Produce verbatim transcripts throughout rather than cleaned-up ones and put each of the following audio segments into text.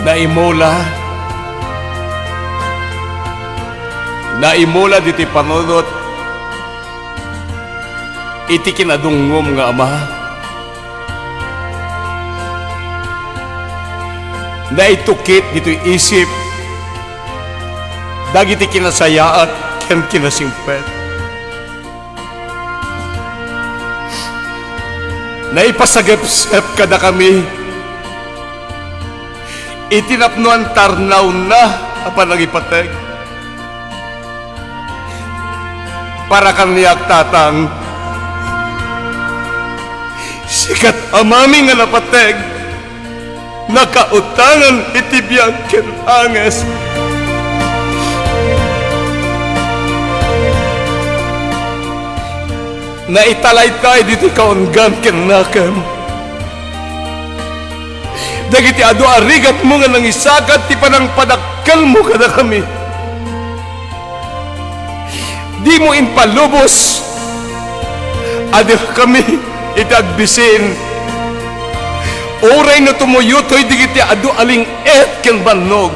Naimula, naimula ditoy panunot iti kinadungngom nga ama. Naitukit ditoy isip dagiti kinasayaat ken kinasingpet. Naipasagepsep kadakami iti napnoan tarnawna a panangipateg. Para kaniak, Tatang, sika ti amami nga napateg, nakautangan iti biag ken anges. Naitalaytay ditoy kaunggan ken nakem dagiti adu a rigatmo nga nangisakat ti panangpadakkelmo kadakami. Dimo impalubos a dikami iti agbisin, uray no tumuyotoy dagiti adu a ling-et ken bannog.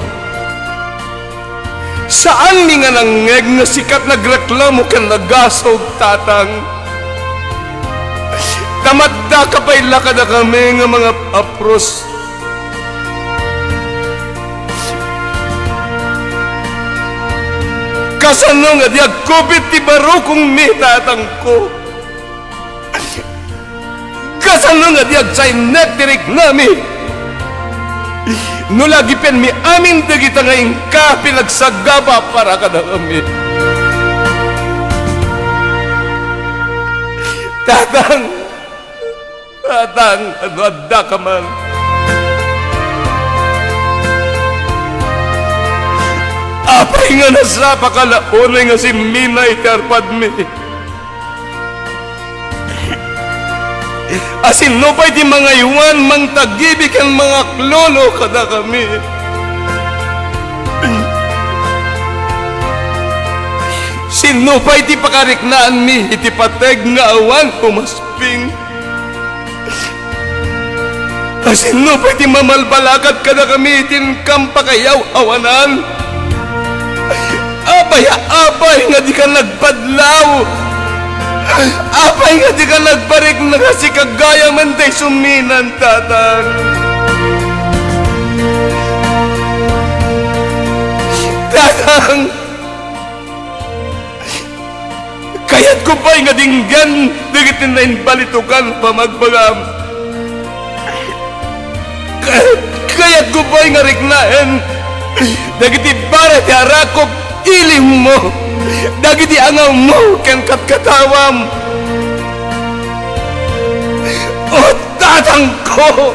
Saanmi nga nangngeg nga sika ti nagreklamo ken nagasog, Tatang. Ta maddaka pay la kadakami nga mga apros. Kasano nga di agkupit ti barukongmi, Tatangko? Kasano nga di agsaynek ti riknami? No lagipenmi amin dagita nga inka pinagsagaba para kadakami. Tatang, Tatang, no addaka man, apay nga nasapaka la unay nga simmina iti arpadmi? A sinno pay ti mangaywan, mangtagibi ken mangaklolo kadakami? Sinno pay ti pakariknaanmi iti pateg nga awan umasping? A sinno pay ti mamalbalakat kadakami iti inkam pakayaw-awanan? Apay, apay nga dika nagpadlaw? Apay nga dika nagparikna nga sika gayam dayta suminan, Tatang? Tatang! Kayatko pay nga dinggen dagiti naimbalitokan pamagbagam. Kay-, kayatko pay nga riknaen dagiti bara ti arakok, ilimmo, dagiti angawmo ken katkatawam. O Tatangko,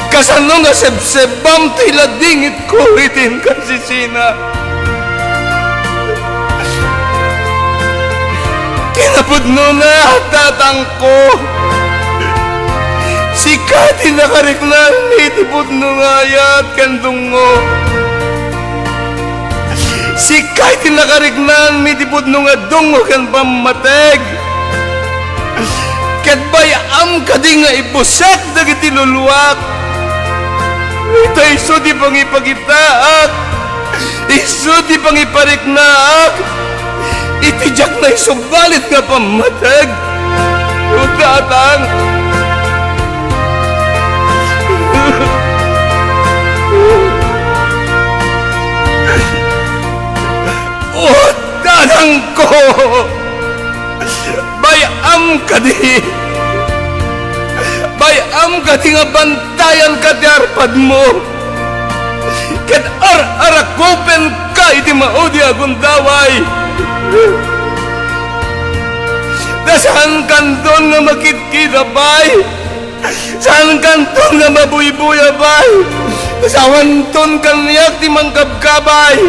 kasano nga sebsebam ti ladingitko iti inkasisina? Kinapudnona, Tatangko, sika ti nakariknaanmi iti pudno nga ayat ken dungngo. Sika ti nakariknaanmi iti pudno nga dungngo ken pammateg. Ket bay-am kadi nga ibusak dagiti luluak? Ta isu ti pangipakitaak, isu ti pangipariknaak iti diak naisubali nga pammateg. O Tatang! O Tatangko! Bay-am kadi, bay-am kadi nga bantayanka ti arpadmo, ket ar-arakupenka iti maudi a gundaway. Ta saankanton nga makitkita pay. Saankanton nga mabuybuya pay. Sawanton kaniak ti mangkabkabay.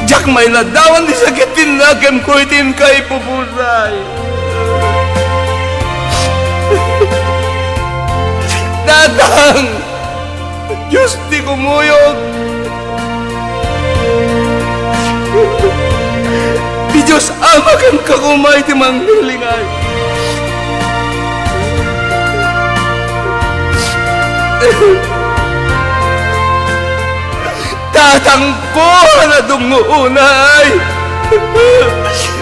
Diak mailadawan ti sakit ti nakemko iti inka ipupusay. Tatang! Dios ti kumuyog. Ti Dios Ama kenka koma iti manglilingay. Tatangko a nadungngo unay.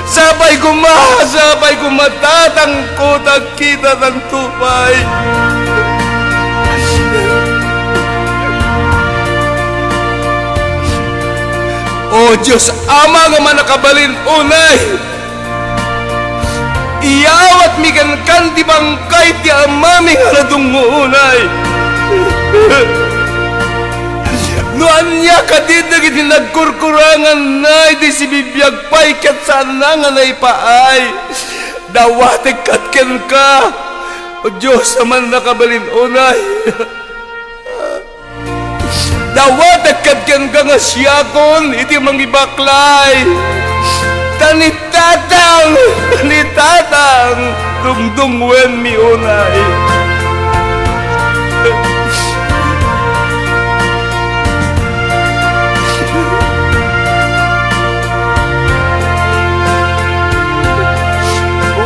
Sapay koma, sapay koma, tatangko, ta kita tanto pay. O Dios, Ama nga mannakabalin unay, iyawatmi kenka ti bangkay ti amami nga nadungngo unay. No ania kadi dagiti nagkurkuranganna iti sibibiag pay ket saanna nga naipaay, dawatek kad kenka, O Dios a mannakabalin unay. Dawatek kad kenka nga siakon iti mangibaklay. Ta ni Tatang, ni Tatang, dungdungngoenmi unay.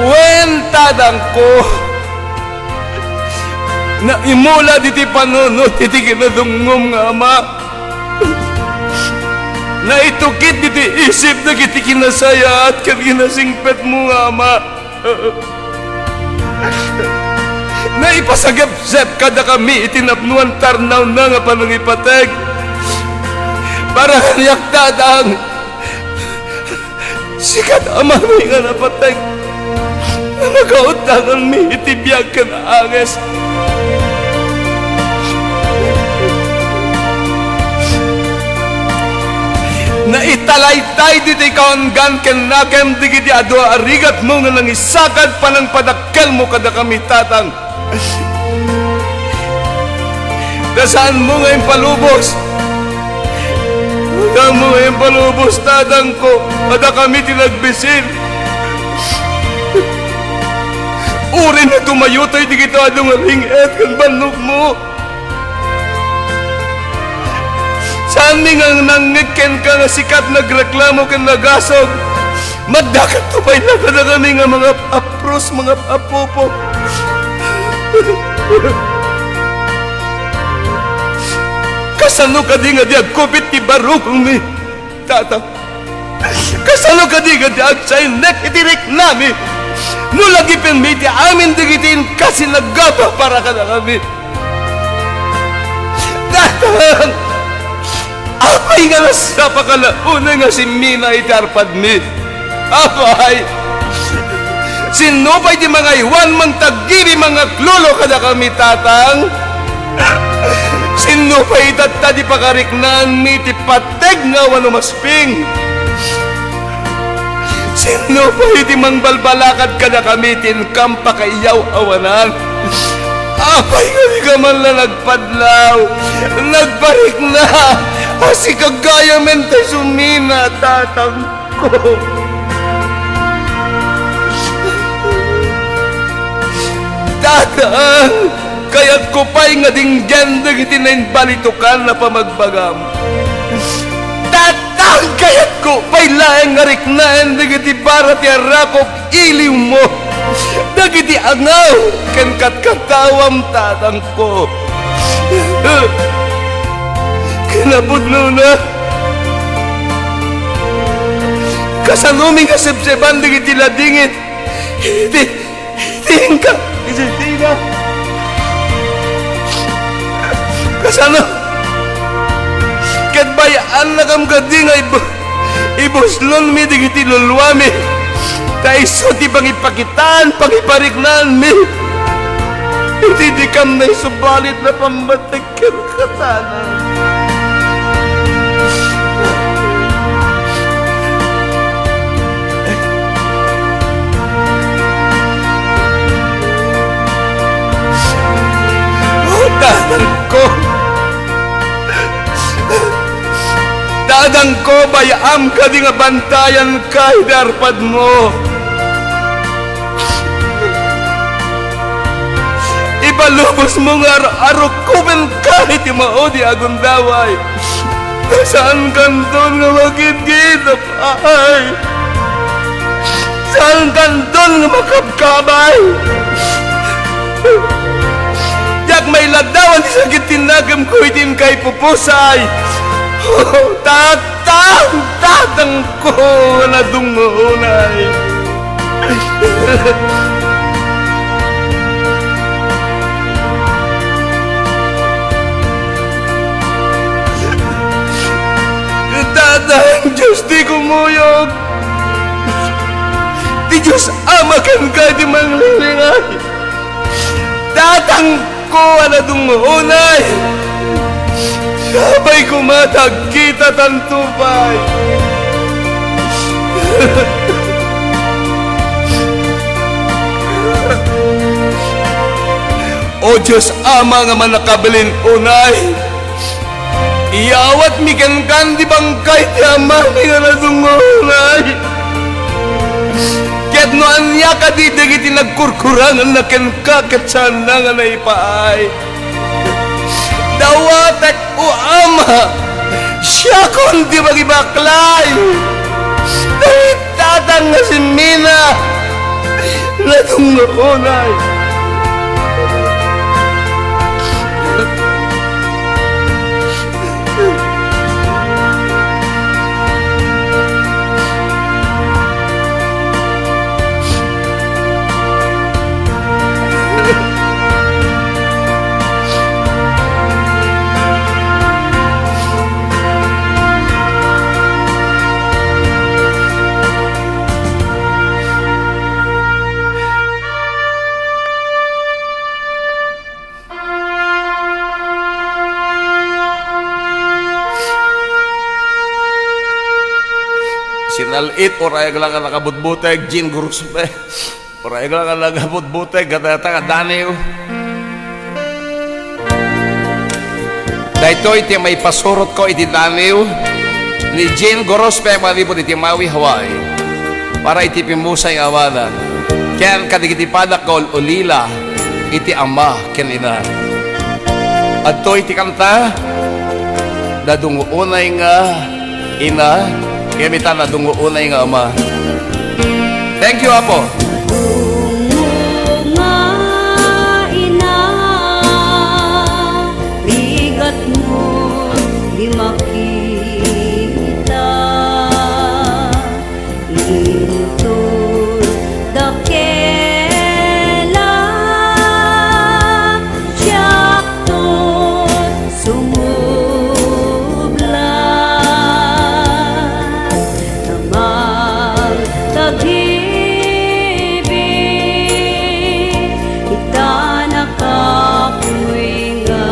Wen, Tatangko, naimula diti panunot iti kinadungngom nga ama. Naitukit diti isip dagiti kinasayaat ken kinasingpetmo nga ama. Naipasagepsep kadakami iti napnoan tarnawna nga panangipateg. Para kaniak, Tatang, sika ti amami nga napateg, nga nakautdanganmi iti biag ken anges. Naitalaytay ditoy kaanggan ken nakem dagiti adu a rigatmo nga nangisakad panangpadakkelmo kadakami, Tatang. Ta saanmo nga impalubos. Saanmo nga impalubos, Tatangko, kadakami ti nagbisin. Uray no tumayotoy dagiti adu nga ring-et ken bannogmo, saanmi nga nangngeg kenka nga sika ti nagreklamo ken nagasog. Madakatto pay la kadakami nga mangap-apros, mangap-apupo. Kasano kadi nga di agkupit ti barukongmi, Tatang? Kasano kadi nga di agsaynek iti riknami? No lagipenmi iti amin dagiti inkas a nagapa para kadakami. Tatang! Apay nga nasapaka la unay nga simmina iti arpadmi? Apay! Sinno pay ti mangaywan, mangtagiri, mangaklolo kadakami, Tatang? Sinno pay itatta ti pakariknaanmi iti pateg nga awan umasping? Sinno pay ti mangbalbalakad kadakami iti inkam pakaiyaw-awanan? Apay nga dika man la nagpadlaw, nagparikna, a sika gayamen ti sumina, Tatangko? Tatang, kayatko pay nga dinggen dagiti naimbalitokan a pamagbagam. Tatang, kayatko pay laeng nga riknaen dagiti bara ti arakop iliwmo, dagiti angaw ken katkattawam, Tatangko. Kinapudnona, kasanomi nga sebseban dagiti ladingit iti, iti inka, iti inka? Kasano? Ket bay-annakam kadi nga ib-, ibuslonmi dagiti luluami, ta isu ti pangipakitaan, pangipariknaanmi iti dikam naisubalit a pammateg ken kasano. O Tatangko, Tatangko, bay-am kadi nga bantayanka iti arpadmo. Ipalubosmo nga ar-, arukobenka iti maudi a gundaway. Saankanton nga makitkitab-ay. Saankanton nga makabkabay. Diak maila Addawan ti sakit ti nakemko iti inka ipupusay. Tatang, tatangko a nadungngoonay. Tatang, Dios ti kumuyog. Ti Dios Ama kenka ti manglilingay. Tatangko a nadungngoonay. Sapay koma ta agkitatanto pay. O Dios Ama nga Mannakabalin, unay, iyawatmi kenkan ti bangkay ti amami nga nadungngoonay. Ket no ania kadi dagiti nagkurkuranganna kenka ket saanna nga naipaay, dawatek, o Ama, siakon ti makibaklay. Dagiti tatang nga simmina, nadungngoonay. Sinal-it, uray agla nga nakabutbuteg, Jean Grospe. Uray agla nga nakabutbuteg, gatata nga daniw. Daytoy ti maipasurotko iti daniw ni Jean Gorospe manipud iti Maui, Hawaii, para iti pimmusay nga awanan ken kadagiti padak nga ul-ulila iti ama ken ina. Adtoy ti kanta, Nadungngoonay nga ina, ken ita, Nadungngoonay nga ama. Thank you, Apo. Nga ina, rigatmo di makita. Inton dakkel a diakto sumublat, Amang tagibi, ita nakapuy nga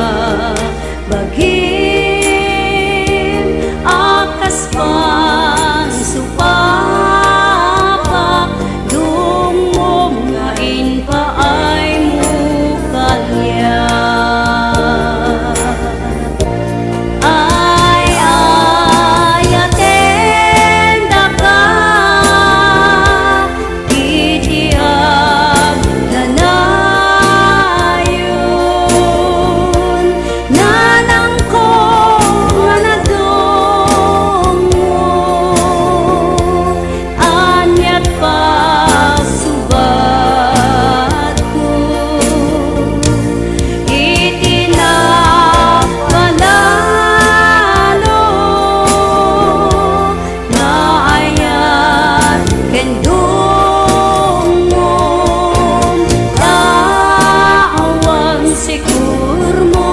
bagim a kas pangsupapa, dumngom nga impaaymo kaniak. Ay-ayaten daka iti agnanayon, nanangko nga nadungngo, aniat pasubatko iti napanano nga ayat ken dumngom, ta awan sikurmo,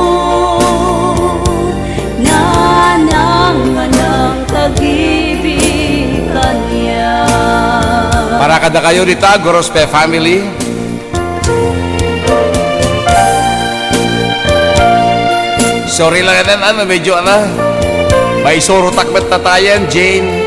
nanang nga nangtagibi kaniak. Para kadakayo dita, Gorospe family. Sorry lang enen, ano, medyo, ano, maisurotak met tatayen, Jane.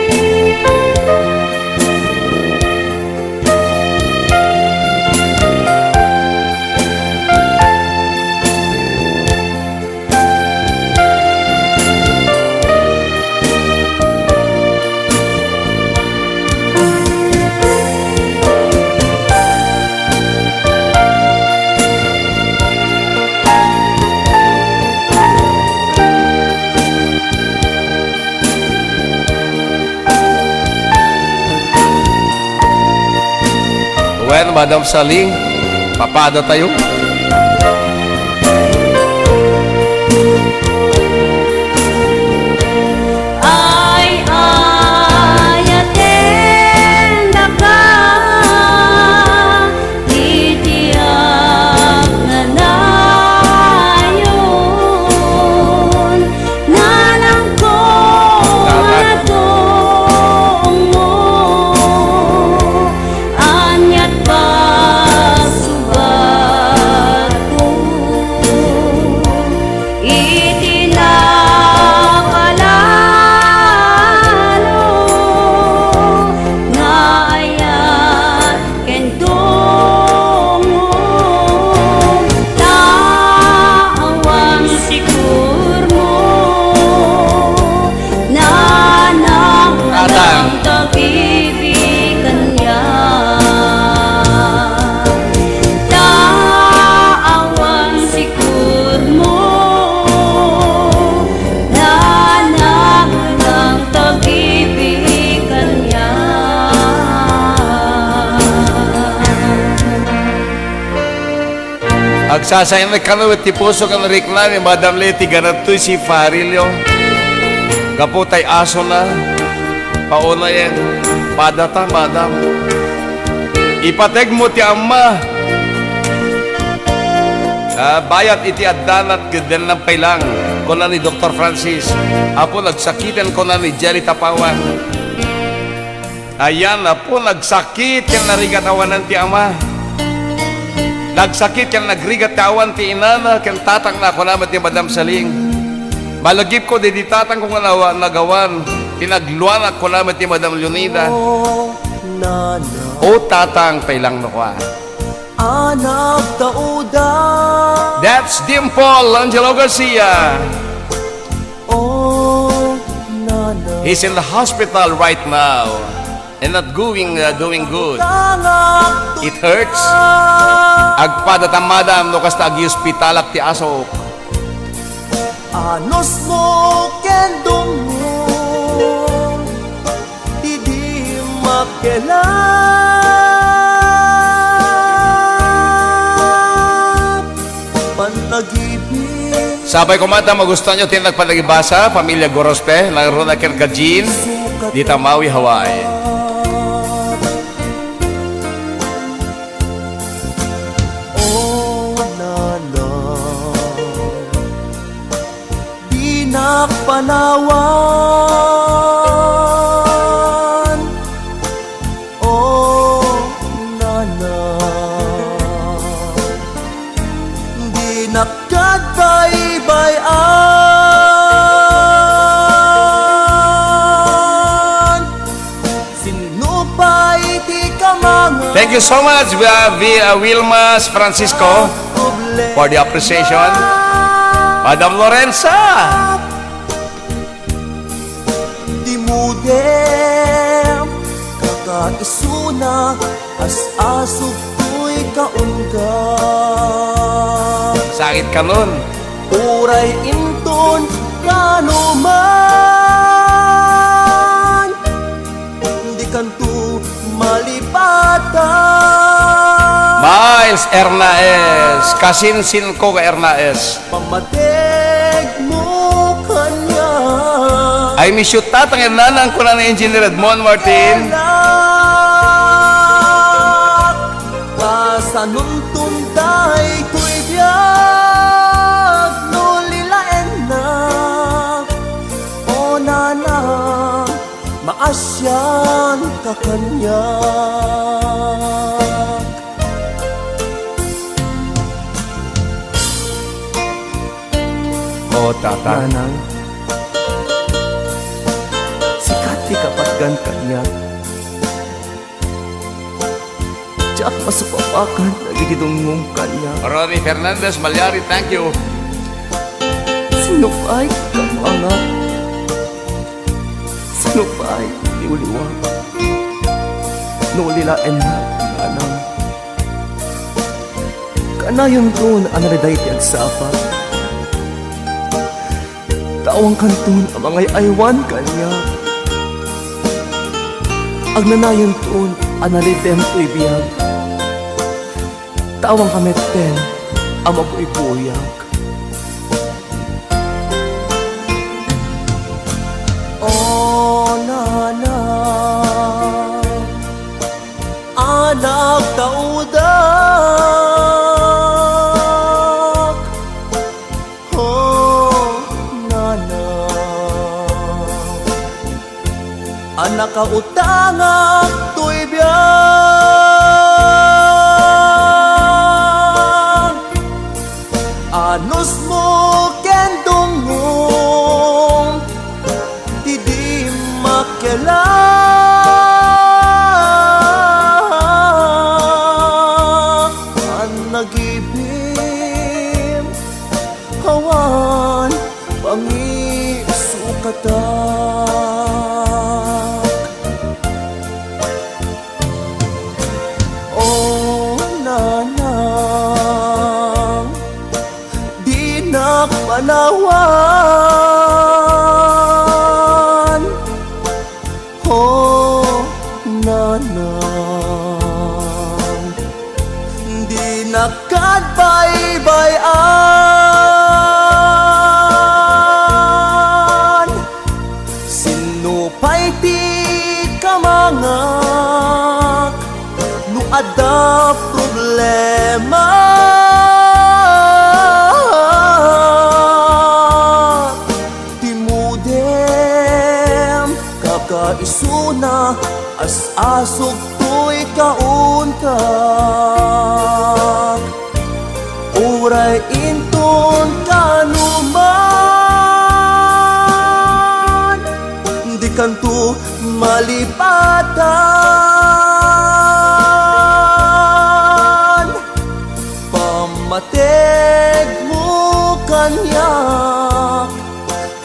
Wen, Madam Sally, papada tayo. Agsasayaat kano iti puso ken rikna ni Madam Leti, ganat toy si Farilio. Gapu tay asona, paunayen, padata, madam. Ipategmo ti Ama. Ah, bayat iti addanat, ket dennam pay lang, kuna ni Doktor Francis. Apo, nagsakiten, kuna ni Jelly Tapawan. Ayan, Apo, nagsakit ken narigat awanan ti ama. Nagsakit ken nagrigat ti awan ti inana ken tatangna, kuna met ni Madam Saling. Malagipko didi tatangko nga nawa-, nagawan, pinagluanak, kuna met ni Madam Leonida. O nana. O tatang, pay lang no kua. Anak ta uda. That's Dimple Angelo Garcia. Oh, nana. He's in the hospital right now and not going, uh, doing good. It hurts. Agpada ta, madam, no kasta agiospitalak ti asok. Anusmo ken dungngong. Idi makelak panagibi. Sapay koma ta magustuhan nyo ti nagpanagibasa, pamilya Gorospe, nangruna ken ka Jean, dita Maui, Hawaii. Oh, nana. Dinak panawan, oh, nana. Dinak kadbaybayan. Sino pay ti kamangan? Thank you so much, uh, Vi-, uh, Wilmas Francisco, for the appreciation. Madam Lorenza. Dimudem, kakaisuna, as-asuk toy kaungga. Sakit kanon. Uray inton kanuman, di kanto malipatan. Miles Ernaez, kasinsin ko ka Ernaez. Pamategmo kaniak. I miss you, Tatang and Nanang, kuna ni Engineer Edmond Martin. Kasanonton daytoy biag no lilaennak, o nana, maasianka kaniak. O, Tata. Nanang, sika ti kapatgan kaniak. Diak masupapakan dagiti dungngong kaniak. Ronnie Fernandez Malyari, thank you. Sino pay ti kabuangak? Sino pay ti uliwak? No lilaennak, nanang. Kanayonton a nariday ti agsapa. Tawangkanton a mangay-aywan kaniak. Agnanayonton a nalidem toy biag. Tawangka metten a mabuybuyak. O nana, anak ta udak. Oh, nana, a nakautangak toy biag. Anusmo ken dungngong ti di makiala. Pannagibim, awan pangisukatak. O nanang, dinak panawan. Oh, nanang, dinak Kad baybay-an, sinno pay ti kamangak no adda problema? Ti modem, kakaisuna, as-asog toy kaunka. Uray inton kanuman, di kanto malipatan. Pammategmo kaniak,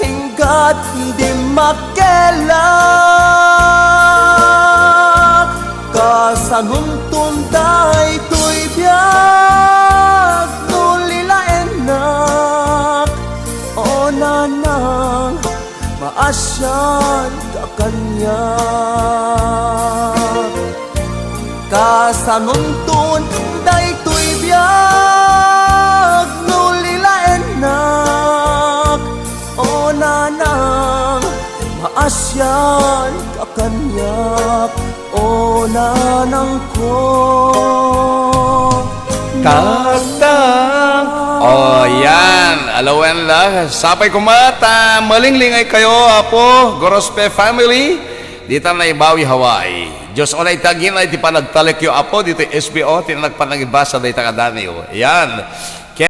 inggat di makkelak. Kasanonton daytoy biag no lilaennak, o nanang, maasian ka kaniak. Kasanonton daytoy biag no lilaennak, o nanang, maasian ka kaniak, o nanangko. Kakta. O, yan. Alawen la. Sapay koma ta malinglingay kayo, Apo, Gorospe family. Dita Naibawi, Hawaii. Dios unay ti agina iti panagtalekyo, Apo, ditoy S B O, ti nagpanangibasa dayta kadaniyo. Yan.